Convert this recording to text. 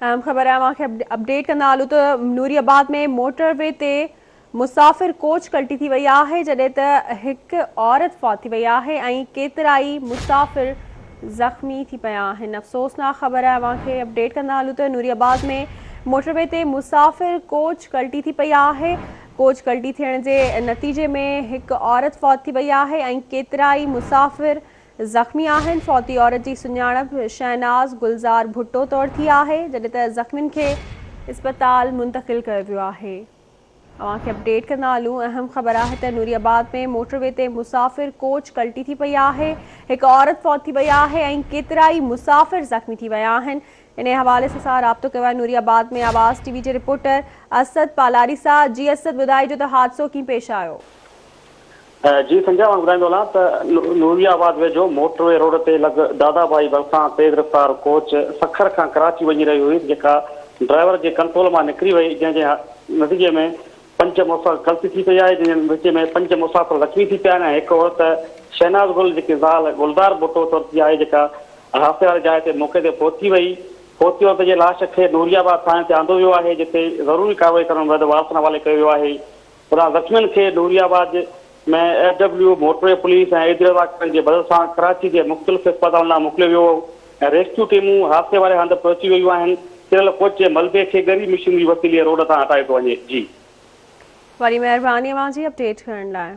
اهم خبر آهي اوهان کي اپڊيٽ ڪندا هلون ته نوري آباد ۾ موٽر وي تي مسافر ڪوچ ڪلٽي ٿي وئي آهي جڏهن ته هڪ عورت فوت ٿي وئي آهي ۽ ڪيترائي مسافر زخمي ٿي پيا آهن افسوسناڪ خبر آهي اوهان کي اپڊيٽ ڪندا هلون ته نوري آباد ۾ موٽر وي تي مسافر ڪوچ ڪلٽي ٿي پئي آهي ڪوچ ڪلٽي ٿيڻ جي نتيجي ۾ هڪ عورت فوت ٿي وئي آهي ۽ ڪيترائي مسافر زخمي آهن، فوتي عورت جي سڃاڻپ شهناز گلزار ڀٽو طور ٿي آهي، جڏهن ته زخمين کي اسپتال منتقل ڪيو ويو آهي. اوهان کي اپڊيٽ ڪندا هلون، اهم خبر آهي ته نوري آباد ۾ موٽر وي تي مسافر ڪوچ ڪلٽي ٿي پئي آهي، هڪ عورت فوت ٿي وئي آهي ۽ ڪيترائي مسافر زخمي ٿي ويا آهن، انهي حوالي سان سان رابطو ڪيو آهي نوري آباد ۾ آواز ٽي وي جي رپورٽر اسد پالاري سان، جي اسد ٻڌائجو ته حادثو ڪيئن پيش آيو؟ جي سنجا مان ٻڌائيندو هلان ته نوري آباد ويجهو موٽر وي روڊ تي لڳ دادا ڀائي ڀرسان تيز رفتار ڪوچ سکر کان ڪراچي وڃي رهي هئي جيڪا ڊرائيور جي ڪنٽرول مان نڪري وئي جنهن جي نتيجي ۾ پنج مسافر ڪلٽي ٿي پئي آهي جنهن جي نتيجي ۾ پنج مسافر زخمي ٿي پيا آهن ۽ هڪ عورت شهناز گل جيڪي زال گلزار ڀٽو طور ٿي آهي جيڪا حادثي واري جاء تي موقعي تي پهچي وئي فوتي عورت جي لاش کي نوري آباد ٿاڻي تي آندو ويو آهي جتي ضروري ڪارروائي ڪرڻ بعد وارثن حوالي ڪيو ويو آهي. هوڏانهن زخمين کي نوري آباد ۾ F W motorway police ۽ Edhi رضاڪارن جي مدد سان ڪراچي جي مختلف اسپتالن ڏانهن موڪليو ويو ۽ ريسڪيو ٽيمون حادثي واري هنڌ پهچي ويون آهن، ڪريل ڪوچ جي ملبي کي ڳري مشينري وسيلي روڊ تان هٽايو پيو وڃي. جي. وڏي مهرباني اوهان جي اپڊيٽ ڪرڻ لاء.